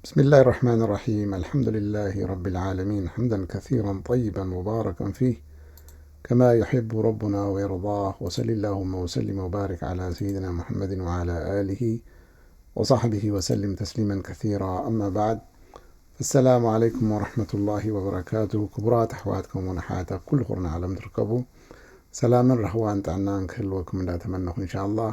بسم الله الرحمن الرحيم. الحمد لله رب العالمين، حمدا كثيرا طيبا مباركا فيه، كما يحب ربنا ويرضاه. وصل اللهم وسلم وبارك على سيدنا محمد وعلى آله وصحبه وسلم تسليما كثيرا. أما بعد، السلام عليكم ورحمة الله وبركاته. ክቡራት ኣሕዋት ከምኡውን ኣሓት ኣብ ኩሉ ኩርናዕ ዓለም ትርከቡ፣ ሰላምን ራህዋን ጥዕናን ክህልወኩም እንዳተመነኹ፣ إن شاء الله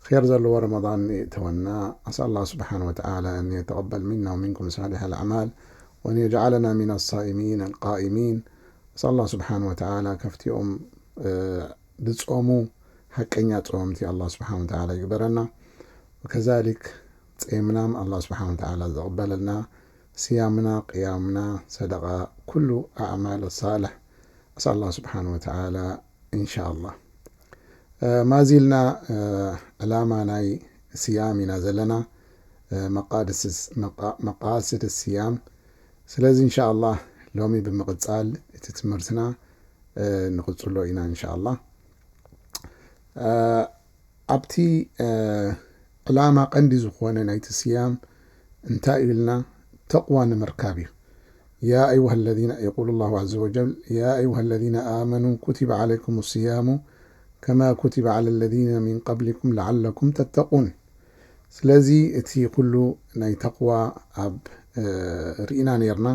خير ዘለዎ ረመዳን የእተወና። أسأل الله سبحانه وتعالى أن يتقبل منا ومنكم صالح الأعمال، وأن يجعلنا من الصائمين القائمين. أسأل الله سبحانه وتعالى ካብቲኦም፣ እ፣ ዝጾሙ ሓቀኛ ጾምቲ الله سبحانه وتعالى ይግበረና። وكذلك ጾምናም الله سبحانه وتعالى ዝቕበለልና፣ صيامنا، قيامنا، صدقة، ኩሉ أعمال الصالح. أسأل الله سبحانه وتعالى إن شاء الله. እ፣ ማዚልና፣ እ፣ ዕላማ ናይ صيام ኢና ዘለና፣ እ፣ መቃድስ-፣ መቃ-፣ መቃስድ الصيام። ስለዚ إن شاء الله ሎሚ ብምቕጻል እቲ ትምህርትና፣ እ፣ ንቕጽሎ ኢና إن شاء الله። እ፣ ኣብቲ፣ እ፣ ዕላማ ቀንዲ ዝኾነ ናይቲ صيام እንታይ እዩ ኢልና፣ ተቕዋ ንምርካብ እዩ። يا أيها الذين، يقول الله عز وجل: يا أيها الذين آمنوا كتب عليكم الصيام كما كتب على الذين من قبلكم لعلكم تتقون. ስለዚ እቲ ኩሉ ናይ ተቕዋ ኣብ፣ እ፣ ርኢና ነይርና።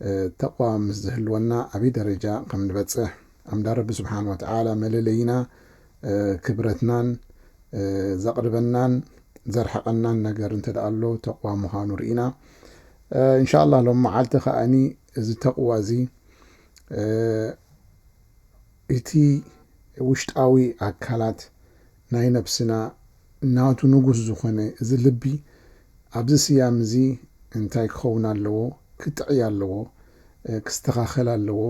እ፣ ተቕዋ ምስ ዝህልወና ኣበይ ደረጃ ከም ንበጽሕ፣ ኣምዳ ረቢ ስብሓን ወተዓላ መለለይና፣ እ፣ ክብረትናን፣ እ፣ ዘቕርበናን ዘርሕቐናን ነገር እንተ ደኣ ኣሎ ተቕዋ ምዃኑ ርኢና። እ፣ እንሻ ኣላህ ሎም መዓልቲ ከኣኒ እዚ ተቕዋ እዚ፣ እ፣ እቲ ውሽጣዊ ኣካላት ናይ ነብስና ናቱ ንጉስ ዝኾነ እዚ ልቢ ኣብዚ صيام እዚ እንታይ ክኸውን ኣለዎ? ክጥዕይ ኣለዎ፣ እ፣ ክስተኻኸል ኣለዎ።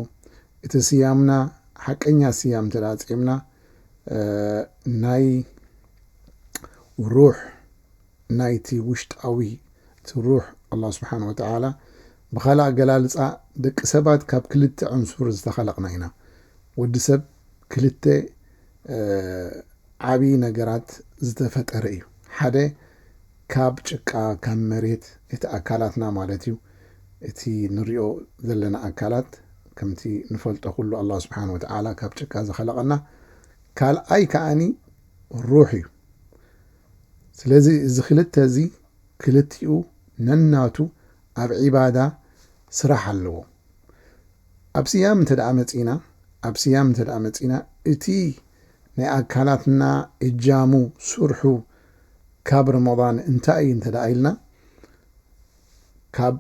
እቲ صيامና ሓቀኛ صيام እንተ ደኣ ጾምና፣ እ፣ ናይ ሩሕ ናይቲ ውሽጣዊ እቲ ሩሕ ኣላህ ስብሓን ወተዓላ ብኻልእ ኣገላልጻ ደቂ ሰባት ካብ ክልተ ዕንሱር ዝተኸለቕና ኢና። ወዲ ሰብ ክልተ፣ እ፣ ዓብዪ ነገራት ዝተፈጠረ እዩ። ሓደ ካብ ጭቃ፣ ካብ መሬት፣ እቲ ኣካላትና ማለት እዩ። እቲ ንሪኦ ዘለና ኣካላት ከምቲ ንፈልጦ ኩሉ ኣላህ ስብሓን ወተዓላ ካብ ጭቃ ዝኸለቐና። ካልኣይ ከኣኒ ሩሕ እዩ። ስለዚ እዚ ክልተ እዚ ክልቲኡ ነናቱ ኣብ ዒባዳ ስራሕ ኣለዎ። ኣብ صيام እንተ ደኣ መጺና፣ ኣብ صيام እንተ ደኣ መጺና፣ እቲ ናይ ኣካላትና እጃሙ ስርሑ ካብ ረመዳን እንታይ እዩ እንተ ደኣ ኢልና፣ ካብ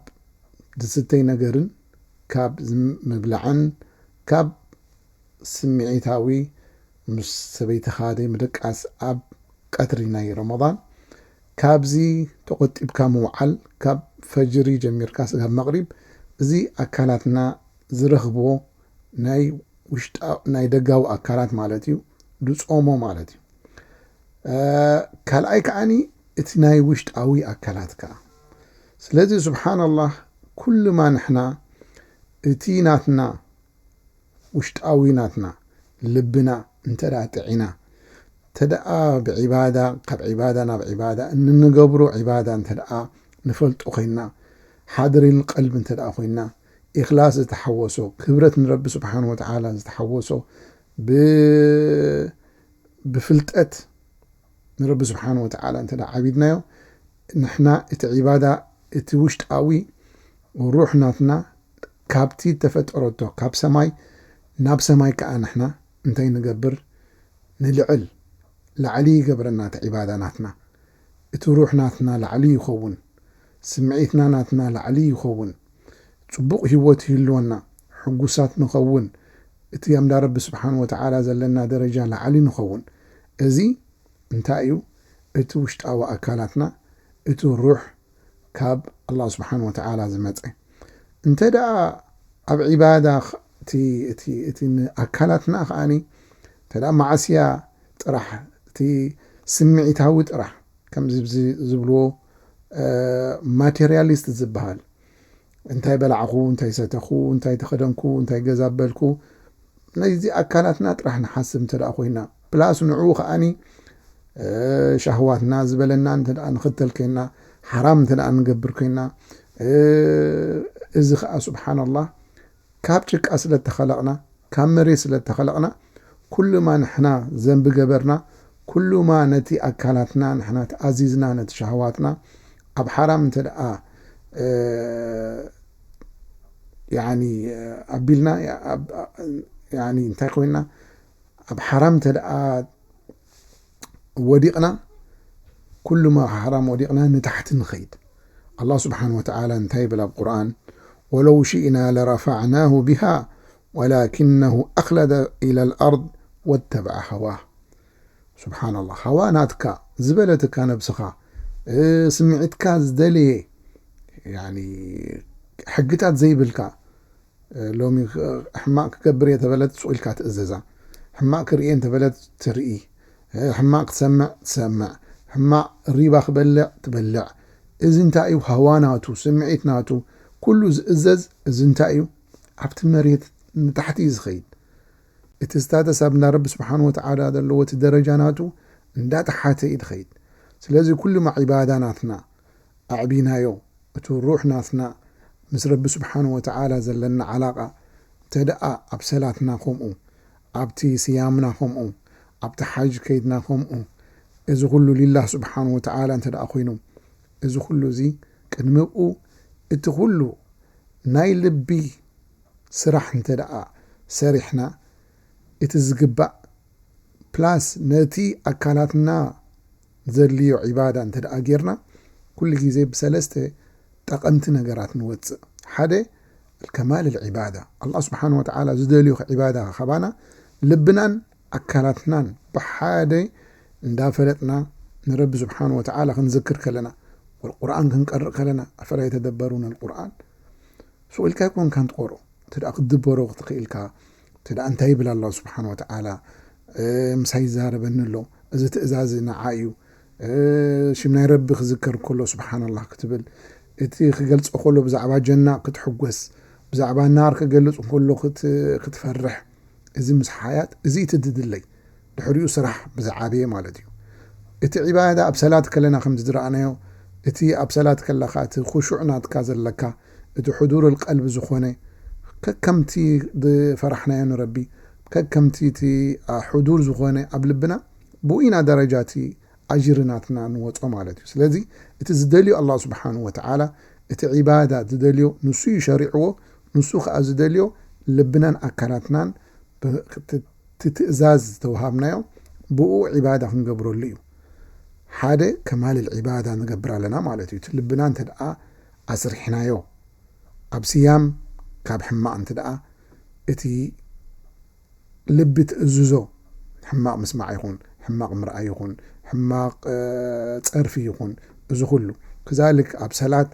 ዝስተይ ነገርን ካብ ዝም-፣ ምብላዕን ካብ ስምዒታዊ ምስ ሰበይትኻ ደይ ምድቃስ ኣብ ቀትሪ ናይ ረመዳን፣ ካብዚ ተቖጢብካ ምውዓል፣ ካብ ፈጅሪ ጀሚርካ ስጋብ መቕሪብ፣ እዚ ኣካላትና ዝረኽብዎ ናይ ውሽጣ-፣ ናይ ደጋዊ ኣካላት ማለት እዩ፣ ዝጾሞ ማለት እዩ። እ፣ ካልኣይ ከዓኒ እቲ ናይ ውሽጣዊ ኣካላት ከኣ። ስለዚ ስብሓንላህ፣ ኩሉማ ንሕና እቲ ናትና ውሽጣዊ ናትና ልብና እንተ ደኣ ጥዒና፣ እንተ ደኣ ብዒባዳ፣ ካብ ዒባዳ ናብ ዒባዳ እንንገብሮ ዒባዳ እንተ ደኣ ንፈልጦ ኮይንና፣ ሓድሪል ቀልቢ እንተ ደኣ ኮይንና፣ ኢኽላስ ዝተሓወሶ፣ ክብረት ንረቢ ስብሓን ወተዓላ ዝተሓወሶ፣ ብ-፣ ብፍልጠት ንረቢ ስብሓን ወተዓላ እንተ ደኣ ዓቢድናዮ፣ ንሕና እቲ ዒባዳ፣ እቲ ውሽጣዊ ሩሕ ናትና ካብቲ ተፈጠረቶ፣ ካብ ሰማይ ናብ ሰማይ ከኣ ንሕና እንታይ ንገብር? ንልዕል፣ ላዕሊ ይገብረና እቲ ዒባዳ ናትና። እቲ ሩሕ ናትና ላዕሊ ይኸውን፣ ስምዒትና ናትና ላዕሊ ይኸውን፣ ጽቡቕ ህይወት ይህልወና፣ ሕጉሳት ንኸውን፣ እቲ ኣምዳ ረቢ ስብሓን ወተዓላ ዘለና ደረጃ ላዕሊ ንኸውን። እዚ እንታይ እዩ? እቲ ውሽጣዊ ኣካላትና፣ እቲ ሩሕ ካብ ኣላህ ስብሓን ወተዓላ ዝመጸ። እንተ ደኣ ኣብ ዒባዳ ኽ-፣ እቲ፣ እቲ፣ እቲ ንኣካላትና ከኣኒ፣ እንተ ደኣ ማዕስያ ጥራሕ፣ እቲ ስምዒታዊ ጥራሕ፣ ከምዚ ብዚ ዝብልዎ፣ እ፣ ማቴርያሊስት ዝበሃል፣ እንታይ በላዕኹ፣ እንታይ ሰተኹ፣ እንታይ ተኸደንኩ፣ እንታይ ገዛ በልኩ፣ ነዚ ኣካላትና ጥራሕ ንሓስብ እንተ ደኣ ኮይና፣ ፕላስ ንዕኡ ከኣኒ፣ እ፣ ሻህዋትና ዝበለና እንተ ደኣ ንኽተል ኮይና፣ ሓራም እንተ ደኣ ንገብር ኮይና፣ እዚ ኸዓ ስብሓንላህ ካብ ጭቃ ስለ እተኸለቕና፣ ካብ መሬት ስለ እተኸለቕና፣ ኩሉማ ንሕና ዘንቢ ገበርና፣ ኩሉማ ነቲ ኣካላትና ንሕና ተኣዚዝና፣ ነቲ ሸህዋትና ኣብ ሓራም እንተ ደኣ ኣቢልና፣ እንታይ ኮይና፣ ኣብ ሓራም እንተ ደኣ ወዲቕና፣ ኩሉማ ሓራም ወዲቕና ንታሕቲ ንኸይድ። ኣላህ ስብሓን ወተዓላ እንታይ ይብል ኣብ ቁርኣን? ወለው ሽእና ለረፋዕናሁ ቢሃ ወላኪነሁ ኣኽለደ ኢላ ልኣርድ ወተበዐ ሃዋ። ስብሓንላህ፣ ሃዋ ናትካ ዝበለትካ ነብስኻ፣ ስምዒትካ ዝደለየ፣ ሕግታት ዘይብልካ፣ ሎሚ ሕማቕ ክገብር እየ ተበለት ሱቕ ኢልካ ትእዘዛ። ሕማቕ ክርኢ እየ እንተበለት ትርኢ። ሕማቕ ክሰምዕ ትሰምዕ። ሕማቕ ሪባ ክበልዕ ትበልዕ። እዚ እንታይ እዩ? ሃዋ ናቱ፣ ስምዒት ናቱ፣ ኩሉ ዝእዘዝ። እዚ እንታይ እዩ? ኣብቲ መሬት ንታሕቲ እዩ ዝኸይድ። እቲ ስታተስ ኣብ እንዳ ረቢ ስብሓን ወተዓላ ዘለዎ እቲ ደረጃ ናቱ እንዳተሓተ እዩ ዝኸይድ። ስለዚ ኩሉማ ዒባዳ ናትና ኣዕቢናዮ፣ እቲ ሩሕ ናትና ምስ ረቢ ስብሓን ወተዓላ ዘለና ዓላቃ እንተ ደኣ ኣብ ሰላትና ከምኡ፣ ኣብቲ ስያምና ከምኡ፣ ኣብቲ ሓጅ ከይድና ከምኡ፣ እዚ ኩሉ ሊላህ ስብሓን ወተዓላ እንተ ደኣ ኮይኑ፣ እዚ ኩሉ እዚ ቅድሚ ብኡ እቲ ኩሉ ናይ ልቢ ስራሕ እንተ ደኣ ሰሪሕና፣ እቲ ዝግባእ ፕላስ ነቲ ኣካላትና ዘድልዮ ዒባዳ እንተ ደኣ ጌርና፣ ኩሉ ግዜ ብሰለስተ ጠቐምቲ ነገራት ንወጽእ። ሓደ፣ ከማል ልዒባዳ፣ ኣላህ ስብሓን ወተዓላ ዝደልዮ ዒባዳ ካባና ልብናን ኣካላትናን ብሓደ እንዳፈለጥና ንረቢ ስብሓን ወተዓላ ክንዝክር ከለና፣ ወልቁርኣን ክንቀርእ ከለና፣ ኣፈላ የተደበሩን ልቁርኣን፣ ሱቕ ኢልካ ኣይኮንካን ትቆርኦ። እንተ ደኣ ክትድበሮ ክትኽእልካ፣ እንተ ደኣ እንታይ ይብል ኣላህ ስብሓን ወተዓላ፣ ምሳይ ይዛረበኒ ኣሎ፣ እዚ ትእዛዝ ንዓ እዩ፣ ሽም ናይ ረቢ ክዝከር ከሎ ስብሓንላህ ክትብል፣ እቲ ክገልጾ ከሎ ብዛዕባ ጀና ክትሕጎስ፣ ብዛዕባ ናር ክገልጽ ከሎ ክት-፣ ክትፈርሕ፣ እዚ ምስ ሓያት፣ እዚ እቲ ድድለይ። ድሕሪኡ ስራሕ ብዝዓበየ ማለት እዩ። እቲ ዒባዳ ኣብ ሰላት ከለና ከምዚ ዝረኣናዮ፣ እቲ ኣብ ሰላት ከለኻ እቲ ኹሹዕ ናትካ ዘለካ፣ እቲ ሕዱር ቀልቢ ዝኾነ፣ ከከምቲ ዝፈራሕናዮ ንረቢ፣ ከከምቲ እቲ፣ አ፣ ሕዱር ዝኾነ ኣብ ልብና፣ ብኡ ኢና ደረጃ እቲ ኣጅሪ ናትና ንወጾ ማለት እዩ። ስለዚ እቲ ዝደልዮ ኣላህ ስብሓንሁ ወተዓላ፣ እቲ ዒባዳ ዝደልዮ ንሱ እዩ ሸሪዕዎ፣ ንሱ ከኣ ዝደልዮ ልብናን ኣካላትናን ብ-፣ እቲ፣ እቲ ትእዛዝ ዝተውሃብናዮ ብኡ ዒባዳ ክንገብረሉ እዩ። ሓደ ከማልል ዒባዳ ንገብር ኣለና ማለት እዩ። እቲ ልብና እንተ ደኣ ኣስሪሕናዮ፣ ኣብ ስያም ካብ ሕማቕ እንተ ደኣ እቲ ልቢ ትእዝዞ፣ ሕማቕ ምስማዕ ይኹን፣ ሕማቕ ምርኣይ ይኹን፣ ሕማቕ፣ እ፣ ጸርፊ ይኹን፣ እዚ ኩሉ። ከዛልክ ኣብ ሰላት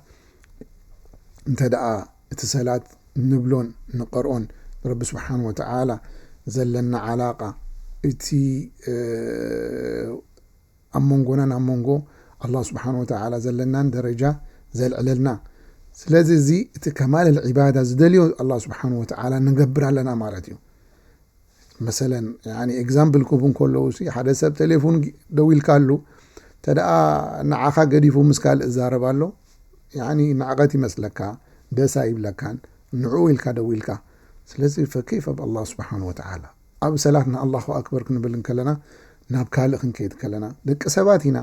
እንተ ደኣ እቲ ሰላት ንብሎን ንቐርኦን ንረቢ ስብሓን ወተዓላ ዘለና ዓላቃ፣ እቲ፣ እ፣ ኣብ መንጎናን ኣብ መንጎ ኣላህ ስብሓን ወተዓላ ዘለናን ደረጃ ዘልዕለልና። ስለዚ እዚ እቲ ከማል ዒባዳ ዝደልዮ ኣላህ ስብሓን ወተዓላ ንገብር ኣለና ማለት እዩ። መሰለን፣ ያኒ፣ ኤግዛምፕል ክህቡ እንከለዉ ሲ፣ ሓደ ሰብ ቴሌፎን ጊ-፣ ደዊልካሉ፣ እንተ ደኣ ንዓኻ ገዲፉ ምስ ካልእ ዝዛረብ ኣሎ፣ ያኒ፣ ንዕቐት ይመስለካ፣ ደስ ኣይብለካን፣ ንዕኡ ኢልካ ደዊልካ። ስለዚ ፈከይፈ ብኣላህ ስብሓን ወተዓላ። ኣብ ሰላትና ኣላሁ ኣክበር ክንብል እንከለና፣ ናብ ካልእ ክንከይድ ከለና፣ ደቂ ሰባት ኢና፣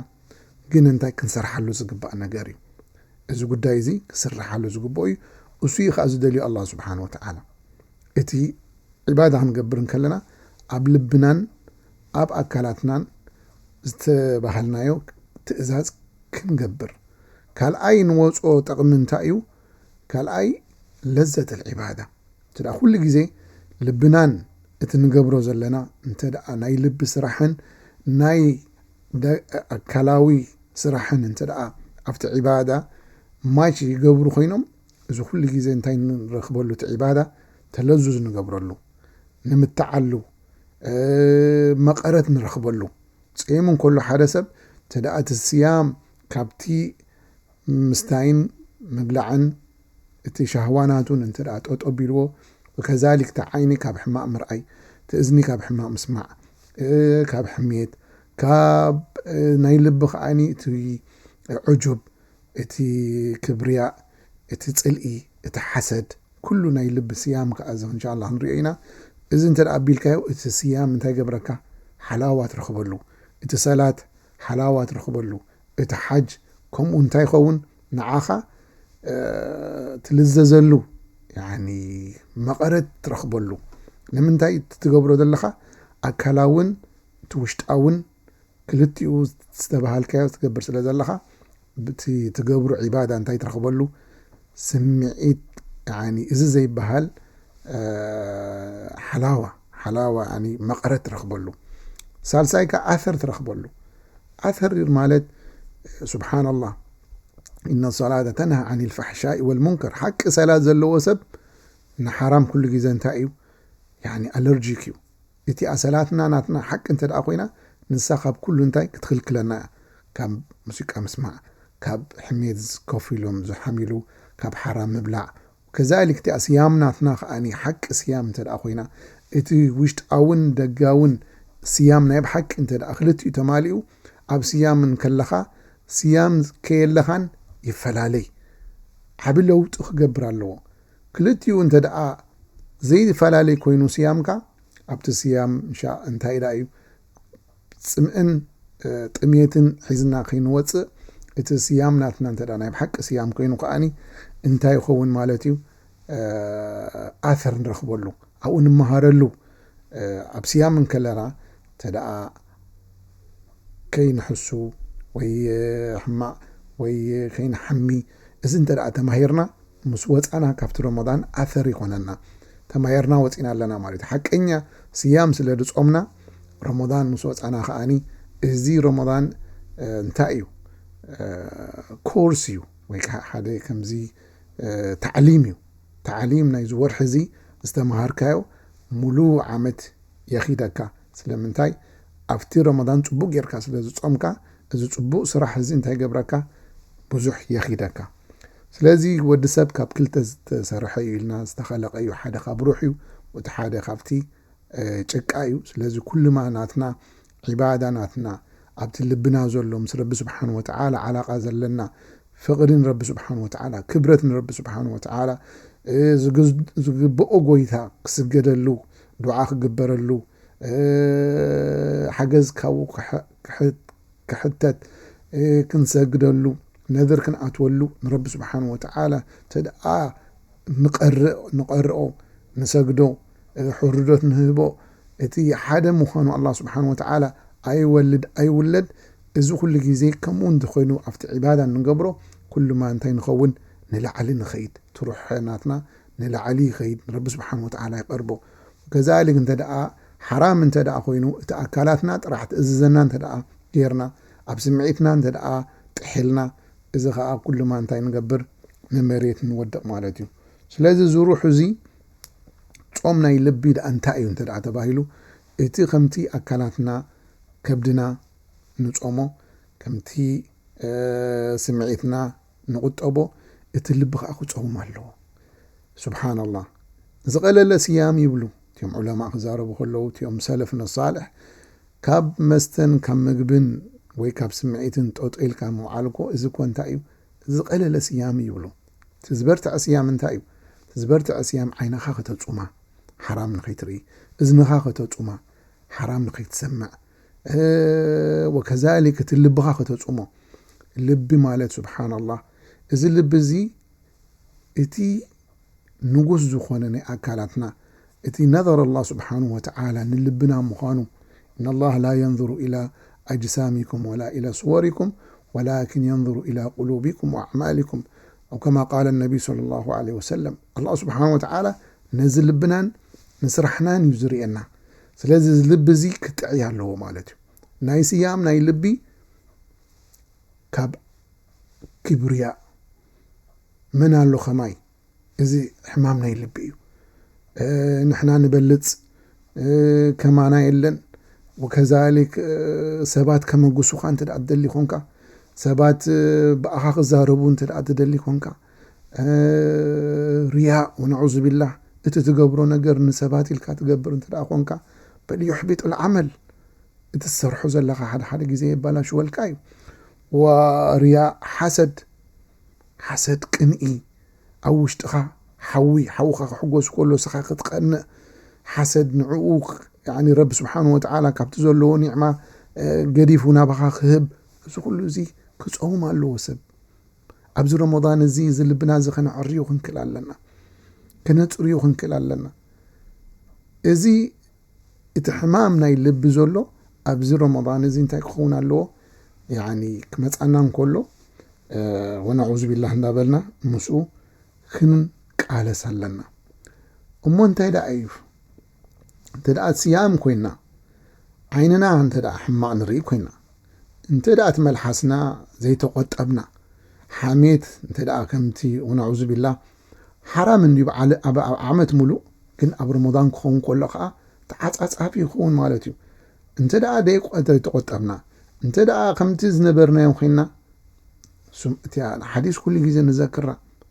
ግን እንታይ ክንሰርሓሉ ዝግባእ ነገር እዩ። እዚ ጉዳይ እዚ ክስርሓሉ ዝግብኦ እዩ። እሱ እዩ ከኣ ዝደልዮ ኣላህ ስብሓን ወተዓላ። እቲ ዒባዳ ክንገብር እንከለና፣ ኣብ ልብናን ኣብ ኣካላትናን ዝተባህልናዮ ትእዛዝ ክንገብር። ካልኣይ ንወፅኦ ጠቕሚ እንታይ እዩ? ካልኣይ ለዘት ልዒባዳ። እንተ ደኣ ኩሉ ግዜ ልብናን እቲ ንገብሮ ዘለና እንተ ደኣ ናይ ልቢ ስራሕን ናይ ደ-፣ ኣካላዊ ስራሕን እንተ ደኣ ኣብቲ ዒባዳ ማች ይገብሩ ኮይኖም፣ እዚ ኩሉ ግዜ እንታይ ንረኽበሉ? እቲ ዒባዳ ተለዙዝ ንገብረሉ፣ ንምትዓሉ፣ እ፣ መቐረት ንረኽበሉ። ጸይሙ እንከሎ ሓደ ሰብ እንተ ደኣ እቲ ስያም ካብቲ ምስታይን ምብላዕን እቲ ሻህዋ ናቱን እንተ ደኣ ጠጦ ቢልዎ፣ ከዛሊክ እቲ ዓይኒ ካብ ሕማቕ ምርኣይ፣ እቲ እዝኒ ካብ ሕማቕ ምስማዕ፣ እ፣ ካብ ሕምየት፣ ካብ፣ እ፣ ናይ ልቢ ከኣኒ እቲ ዑጁብ፣ እቲ ክብርያ፣ እቲ ጽልኢ፣ እቲ ሓሰድ፣ ኩሉ ናይ ልቢ ስያም ከኣ እዚ እንሻላ ክንሪኦ ኢና። እዚ እንተ ደኣ ኣቢልካዮ፣ እቲ ስያም እንታይ ገብረካ? ሓላዋ ትረኽበሉ። እቲ ሰላት ሓላዋ ትረኽበሉ። እቲ ሓጅ ከምኡ እንታይ ይኸውን? ንዓኻ፣ እ፣ ትልዘዘሉ፣ ያኒ መቐረት ትረኽበሉ። ንምንታይ? እቲ ትገብሮ ዘለኻ ኣካላውን እቲ ውሽጣውን ክልቲኡ ዝተባሃልካዮ ትገብር ስለ ዘለኻ፣ ብቲ ትገብሩ ዒባዳ እንታይ ትረኽበሉ? ስምዒት፣ ያኒ እዚ ዘይበሃል፣ እ፣ ሓላዋ፣ ሓላዋ፣ ያኒ መቐረት ትረኽበሉ። ሳልሳይ ከኣ ኣሰር ትረኽበሉ። ኣሰር ማለት፣ ሱብሓነላህ፣ ኢነ ሰላተ ተንሃ ዓኒል ፋሕሻኢ ወል ሙንከር። ሓቂ ሰላት ዘለዎ ሰብ ንሓራም ኩሉ ግዜ እንታይ እዩ? ያኒ ኣለርጂክ እዩ። እቲኣ ሰላትና ናትና ሓቂ እንተ ደኣ ኮይና፣ ንሳ ካብ ኩሉ እንታይ ክትክልክለና እያ? ካብ ሙዚቃ ምስማዕ፣ ካብ ሕሜት ኮፍ ኢሎም ዝሓሚሉ፣ ካብ ሓራም ምብላዕ። ከዛሊክ እቲኣ ስያም ናትና ከኣኒ ሓቂ ስያም እንተ ደኣ ኮይና፣ እቲ ውሽጣውን ደጋውን ስያም ናይ ብሓቂ እንተ ደኣ ክልቲኡ ተማሊኡ፣ ኣብ ስያም እንከለኻ፣ ስያም ከየለኻን ይፈላለይ። ዓቢ ለውጢ ክገብር ኣለዎ። ክልቲኡ እንተ ደኣ ዘይፈላለይ ኮይኑ ስያምካ፣ ኣብቲ ስያም እንሻ እንታይ ደኣ እዩ? ጽምእን፣ እ፣ ጥሜትን ሒዝና ከይንወጽእ፣ እቲ ስያም ናትና እንተ ደኣ ናይ ብሓቂ ስያም ኮይኑ ከኣኒ እንታይ ይኸውን ማለት እዩ? እ፣ ኣሰር ንረኽበሉ፣ ኣብኡ ንመሃረሉ። እ፣ ኣብ ስያም እንከለና እንተ ደኣ ከይንሕሱ ወይ ሕማቕ ወይ ከይንሓሚ፣ እዚ እንተ ደኣ ተማሂርና፣ ምስ ወጻና ካብቲ ረመዳን ኣሰር ይኾነና። ተማሂርና ወጺና ኣለና ማለት እዩ። ሓቀኛ ስያም ስለ ዝጾምና፣ ረመዳን ምስ ወጻና ከኣኒ፣ እዚ ረመዳን፣ እ፣ እንታይ እዩ? እ፣ ኮርስ እዩ፣ ወይ ከዓ ሓደ ከምዚ፣ እ፣ ታዕሊም እዩ። ታዕሊም ናይዚ ወርሒ እዚ ዝተምሃርካዮ፣ ሙሉ ዓመት የኺደካ። ስለምንታይ? ኣብቲ ረመዳን ጽቡቕ ጌርካ ስለ ዝጾምካ፣ እዚ ጽቡቕ ስራሕ እዚ እንታይ ገብረካ? ብዙሕ የኺደካ። ስለዚ ወዲ ሰብ ካብ ክልተ ዝተሰርሐ እዩ ኢልና፣ ዝተኸለቐ እዩ። ሓደ ካብ ሩሕ እዩ፣ እቲ ሓደ ካብቲ፣ እ፣ ጭቃ እዩ። ስለዚ ኩልማ ናትና ዒባዳ ናትና ኣብቲ ልብና ዘሎ ምስ ረቢ ስብሓን ወተዓላ ዓላቓ ዘለና፣ ፍቕሪ ንረቢ ስብሓን ወተዓላ፣ ክብረት ንረቢ ስብሓን ወተዓላ፣ እ፣ ዝግዝ-፣ ዝግብኦ ጎይታ ክስገደሉ፣ ዱዓ ክግበረሉ፣ እ፣ ሓገዝ ካብኡ ክሕ-፣ ክሕ-፣ ክሕተት፣ እ፣ ክንሰግደሉ፣ ነድር ክንኣትወሉ ንረቢ ስብሓን ወተዓላ እንተ ደኣ ንቐርእ-፣ ንቐርኦ፣ ንሰግዶ፣ እ፣ ሕርዶት ንህቦ፣ እቲ ሓደ ምዃኑ ኣላህ ስብሓን ወተዓላ ኣይወልድ ኣይውለድ፣ እዚ ኩሉ ግዜ ከምኡ እንተኾይኑ ኣብቲ ዒባዳ እንገብሮ፣ ኩሉማ እንታይ ንኸውን? ንላዕሊ ንኸይድ። ትሩሕ ናትና ንላዕሊ ይኸይድ፣ ንረቢ ስብሓን ወተዓላ ይቐርቦ። ከዛሊክ እንተ ደኣ ሓራም እንተ ደኣ ኮይኑ፣ እቲ ኣካላትና ጥራሕ ትእዝዘና እንተ ደኣ ጌርና፣ ኣብ ስምዒትና እንተ ደኣ ጥሒልና፣ እዚ ኸኣ ኩሉማ እንታይ ንገብር? ንመሬት ንወድቕ ማለት እዩ። ስለዚ እዚ ሩሕ እዚ ጾም ናይ ልቢ ደኣ እንታይ እዩ እንተ ደኣ ተባሂሉ፣ እቲ ከምቲ ኣካላትና፣ ከብድና ንጾሞ፣ ከምቲ፣ እ፣ ስምዒትና ንቑጠቦ፣ እቲ ልቢ ኸኣ ክጸውም ኣለዎ። ሱብሓነላህ። ዝቐለለ ስያም ይብሉ እቲኦም ዑለማእ ክዛረቡ ከለዉ፣ እቲኦም ሰለፍና ሳልሕ፣ ካብ መስተን ካብ ምግብን ወይ ካብ ስምዒትን ጠጦ ኢልካ ምውዓል እኮ፣ እዚ እኮ እንታይ እዩ? ዝቐለለ ስያም ይብሉ። እቲ ዝበርትዐ ስያም እንታይ እዩ? እቲ ዝበርትዐ ስያም ዓይንኻ ከተጹማ፣ ሓራም ንኸይትርኢ፣ እዝንኻ ከተጹማ፣ ሓራም ንኸይትሰምዕ፣ እ፣ ወከዛሊክ እቲ ልብኻ ከተጹሞ። ልቢ ማለት፣ ሱብሓነላህ፣ እዚ ልቢ እዚ እቲ ንጉስ ዝኾነ ናይ ኣካላትና፣ እቲ ነዘር ኣላህ ስብሓንሁ ወተዓላ ንልብና ምዃኑ፣ ኢነ ላህ ላ የንዙሩ ኢላ ኣጅሳሚኩም ወላ ኢላ ስወሪኩም ወላኪን የንዙሩ ኢላ ቁሉቢኩም ወኣዕማሊኩም፣ ኣው ከማ ቃለ ነቢይ ሰለላሁ ዐለይሂ ወሰለም። ኣላህ ስብሓንሁ ወተዓላ ነዚ ልብናን ንስራሕናን እዩ ዝርእየና። ስለዚ እዚ ልቢ እዚ ክጥዕይ ኣለዎ ማለት እዩ። ናይ ስያም ናይ ልቢ ካብ ክብርያ መን ኣሎ ከማይ? እዚ ሕማም ናይ ልቢ እዩ። እ፣ ንሕና ንበልጽ፣ እ፣ ከማና የለን። ወከዛሊክ፣ እ፣ ሰባት ከመጉሱኻ እንተ ደኣ ትደሊ ኮንካ፣ ሰባት፣ እ፣ ብኣኻ ክዛረቡ እንተ ደኣ ትደሊ ኮንካ፣ እ፣ ሪያእ ወነዑዙ ቢላህ፣ እቲ ትገብሮ ነገር ንሰባት ኢልካ ትገብር እንተ ደኣ ኮንካ፣ በል ዩሕቢጡል ዓመል፣ እቲ ትሰርሖ ዘለኻ ሓደ ሓደ ግዜ የባላሽወልካ እዩ። ወሪያእ፣ ሓሰድ፣ ሓሰድ፣ ቅንኢ፣ ኣብ ውሽጥኻ ሓዊ፣ ሓውኻ ክሕጎስ ከሎ ንስኻ ክትቀንእ፣ ሓሰድ ንዕኡ፣ ያኒ ረቢ ስብሓን ወተዓላ ካብቲ ዘለዎ ኒዕማ ገዲፉ ናባኻ ክህብ፣ እዚ ኩሉ እዚ ክፀውም ኣለዎ ሰብ። ኣብዚ ረመዳን እዚ፣ እዚ ልብና እዚ ከነዕርዩ ክንክእል ኣለና፣ ከነፅርዩ ክንክእል ኣለና። እዚ እቲ ሕማም ናይ ልቢ ዘሎ ኣብዚ ረመዳን እዚ እንታይ ክኸውን ኣለዎ? ያኒ ክመፃና እንከሎ፣ ወነዑዙ ቢላህ እንዳበልና ምስኡ ክንቃለስ ኣለና። እሞ እንታይ ደኣ እዩ? እንተ ደኣ ስያም ኮይና፣ ዓይንና እንተ ደኣ ሕማቕ ንርኢ ኮይና፣ እንተ ደኣ እቲ መልሓስና ዘይተቖጠብና፣ ሓሜት እንተ ደኣ ከምቲ ወነዑዙ ቢላህ ሓራም እንድዩ ኣብ ዓመት ሙሉእ፣ ግን ኣብ ረመዳን ክኸውን ከሎ ከዓ ተዓጻጻፊ ይኸውን ማለት እዩ። እንተ ደኣ ዘይቆ-፣ ዘይተቖጠብና፣ እንተ ደኣ ከምቲ ዝነበርናዮም ኮይና፣ እሱም እቲኣ ሓዲስ ኩሉ ግዜ ንዘክራ፣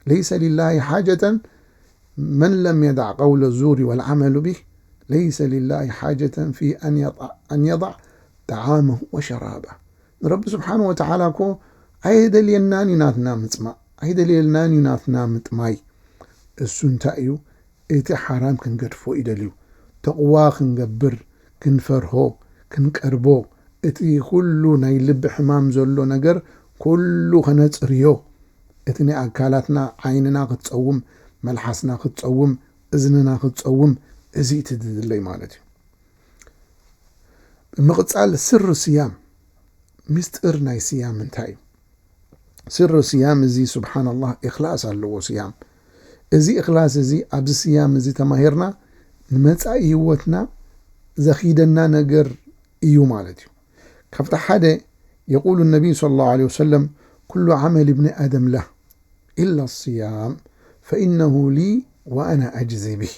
ለይሰ ሊላሂ ሓጀተን መን ለም የዳዕ ቀውለ ዙሪ ወልዓመሉ ቢህ፣ ለይሰ ሊላሂ ሓጀተን ፊ ኣን የጣ-፣ ኣን የዳዕ ጠዓመሁ ወሸራባ። ንረቢ ስብሓን ወተዓላ እኮ ኣይደልየናን እዩ ናትና ምጽማእ፣ ኣይደልየናን እዩ ናትና ምጥማይ። እሱ እንታይ እዩ? እቲ ሓራም ክንገድፎ እዩ ደልዩ። ተቕዋ ክንገብር፣ ክንፈርሆ፣ ክንቀርቦ፣ እቲ ኩሉ ናይ ልቢ ሕማም ዘሎ ነገር ኩሉ ከነጽርዮ። እቲ ናይ ኣካላትና ዓይንና ክትጸውም፣ መልሓስና ክትጸውም፣ እዝንና ክትጸውም፣ እዚ እቲ ድድለይ ማለት እዩ። ብምቕጻል ስር ስያም፣ ምስጢር ናይ ስያም እንታይ እዩ? ስር ስያም እዚ ስብሓንላህ ኢኽላስ ኣለዎ ስያም። እዚ ኢኽላስ እዚ ኣብዚ ስያም እዚ ተማሂርና ንመጻኢ ህይወትና ዘኺደና ነገር እዩ ማለት እዩ። ካብቲ ሓደ የቁሉ ነቢይ ሰለላሁ ዐለይሂ ወሰለም ኩሉ ዓመል እብኒ ኣደም ለህ ኢላ ስያም ፈኢነሁ ሊ ወኣና ኣጅዚ ቢህ።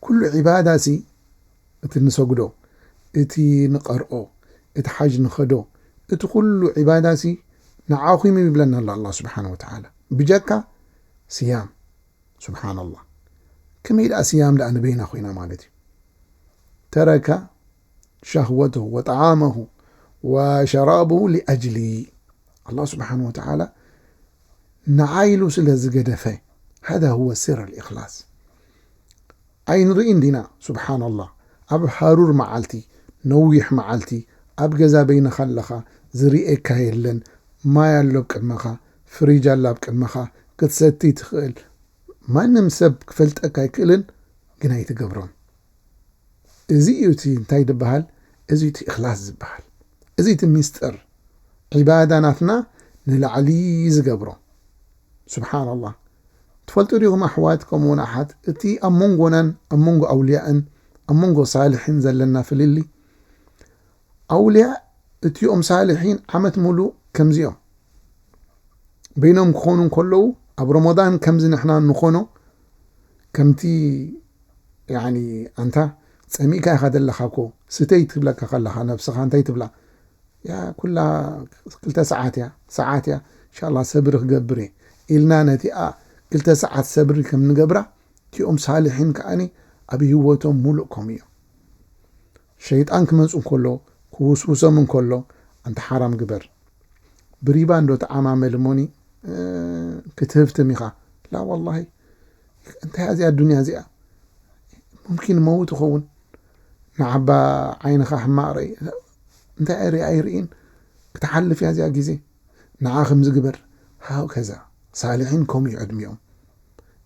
ኩሉ ዒባዳ ሲ እቲ ንሰግዶ፣ እቲ ንቐርኦ፣ እቲ ሓጅ ንኸዶ፣ እቲ ኩሉ ዒባዳ ሲ ንዓኹም እዩ ይብለና ኣሎ ኣላህ ስብሓን ወተዓላ። ብጀካ ስያም። ስብሓንላህ። ከመይ ደኣ ስያም ደኣ ንበይና ኮይና ማለት እዩ? ተረከ ሸህወተሁ ወጠዓመሁ ወሸራበሁ ሊኣጅሊ። ኣላህ ስብሓን ወተዓላ ንዓይ ኢሉ ስለ ዝገደፈ፣ ሃዛ ሁወ ስር ኣልኢኽላስ። ኣይንርእን ዲና? ስብሓንላህ። ኣብ ሃሩር መዓልቲ፣ ነዊሕ መዓልቲ፣ ኣብ ገዛ በይንኻ ኣለኻ፣ ዝርእየካ የለን፣ ማይ ኣሎ ኣብ ቅድመኻ፣ ፍሪጅ ኣሎ ኣብ ቅድመኻ፣ ክትሰቲ ትኽእል። ማንም ሰብ ክፈልጠካ ኣይክእልን፣ ግን ኣይትገብሮን። እዚ እዩ እቲ እንታይ ዝበሃል? እዚ እቲ እኽላስ ዝበሃል። እዚ እቲ ሚስጥር። ዒባዳ ናትና ንላዕሊ ዝገብሮ። ስብሓንላህ። ትፈልጡ ዲኹም ኣሕዋት፣ ከምኡውን ኣሓት፣ እቲ ኣብ መንጎናን ኣብ መንጎ ኣውልያእን ኣብ መንጎ ሳልሕን ዘለና ፍልልይ? ኣውልያ እቲኦም ሳልሒን ዓመት ሙሉእ ከምዚኦም በይኖም ክኾኑ እንከለዉ፣ ኣብ ረመዳን ከምዚ ንሕና ንኾኖ፣ ከምቲ፣ ያኒ፣ ኣንታ ጸሚእካ ኢኻ ዘለኻ እኮ፣ ስተይ ትብለካ ከለኻ፣ ነብስኻ እንታይ ትብላ? ያ፣ ኩላ ክልተ ሰዓት እያ፣ ሰዓት እያ፣ እንሻላ ሰብሪ ክገብር እየ ኢልና ነቲኣ ክልተ ሰዓት ሰብሪ ከም ንገብራ፣ እቲኦም ሳልሒን ከኣኒ ኣብ ህይወቶም ሙሉእ ከምኡ እዮም። ሸይጣን ክመጽእ እንከሎ፣ ክውስውሶም እንከሎ፣ ኣንታ ሓራም ግበር፣ ብሪባ እንዶ ተዓማመል እሞኒ፣ እ፣ ክትህብትም ኢኻ። ላ ወላሂ፣ እንታይ እያ እዚኣ ኣዱንያ እዚኣ? ሙምኪን መውት ይኸውን። ንዓባ ዓይንኻ ሕማቕ ርኢ። እንታይ ርኢ ኣይርእን? ክትሓልፍ እያ እዚኣ ግዜ። ንዓ ከምዚ ግበር። ሃከዛ። ሳልሒን ከምኡ እዩ ዕድሚኦም።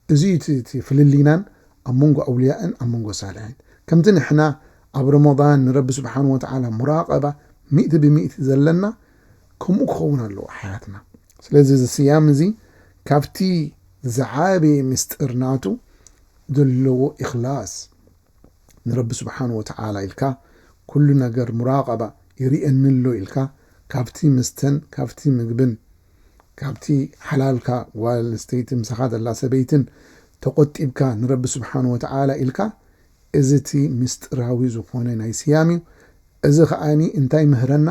እዚ እዩ እቲ፣ እቲ ፍልልይናን ኣብ መንጎ ኣውልያእን ኣብ መንጎ ሳልሒን። ከምቲ ንሕና ኣብ ረመዳን ንረቢ ስብሓን ወተዓላ ሙራቐባ ሚእቲ ብሚእቲ ዘለና፣ ከምኡ ክኸውን ኣለዎ ሓያትና። ስለዚ እዚ ስያም እዚ ካብቲ ዝዓበየ ምስጢር ናቱ ዘለዎ ኢኽላስ፣ ንረቢ ስብሓን ወተዓላ ኢልካ፣ ኩሉ ነገር ሙራቐባ ይርእየኒ ኣሎ ኢልካ፣ ካብቲ መስተን ካብቲ ምግብን፣ ካብቲ ሓላልካ ጓል ኣንስተይቲ ምሳኻ ዘላ ሰበይትን ተቖጢብካ ንረቢ ስብሓን ወተዓላ ኢልካ፣ እዚ እቲ ምስጢራዊ ዝኾነ ናይ ስያም እዩ። እዚ ኸኣኒ እንታይ ምህረና?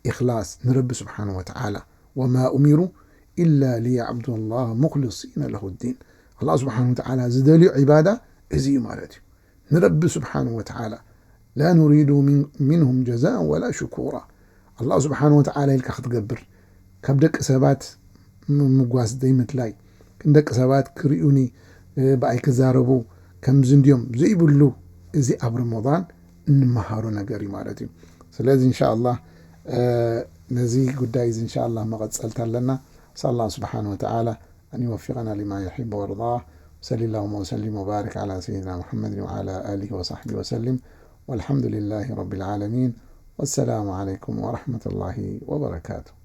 ኢኽላስ ንረቢ ስብሓን ወተዓላ። ወማ ኡሚሩ ኢላ ሊያዕቡዱላህ ሙኽሊሲነ ለሁ ዲን። ኣላህ ስብሓን ወተዓላ ዝደልዮ ዒባዳ እዚ እዩ ማለት እዩ። ንረቢ ስብሓን ወተዓላ። ላ ኑሪዱ ሚን-፣ ሚንሁም ጀዛእን ወላ ሽኩራ። ኣላህ ስብሓን ወተዓላ ኢልካ ክትገብር፣ ካብ ደቂ ሰባት ምጓስ ዘይምድላይ፣ ንደቂ ሰባት ክርእዩኒ ብኣይ ክዛረቡ ከምዚ እንድዮም ዘይብሉ፣ እዚ ኣብ ረመዳን እንመሃሮ ነገር እዩ ማለት እዩ። ስለዚ እንሻ ኣላህ ነዚ ጉዳይ እዚ እንሻ ኣላህ መቐፀልታ ኣለና። ንስኣል ኣላህ ስብሓን ወተዓላ ኣን ይወፊቀና ሊማ ዩሒቡ ወርዳ። ሰሊ ላሁመ ወሰሊም ወባሪክ ዓላ ሰይድና ሙሐመድን ወዓላ ኣሊሂ ወሳሕቢ ወሰሊም። ወልሐምዱሊላሂ ረቢል ዓለሚን። ወሰላሙ ዓለይኩም ወረሕመቱላሂ ወበረካቱ።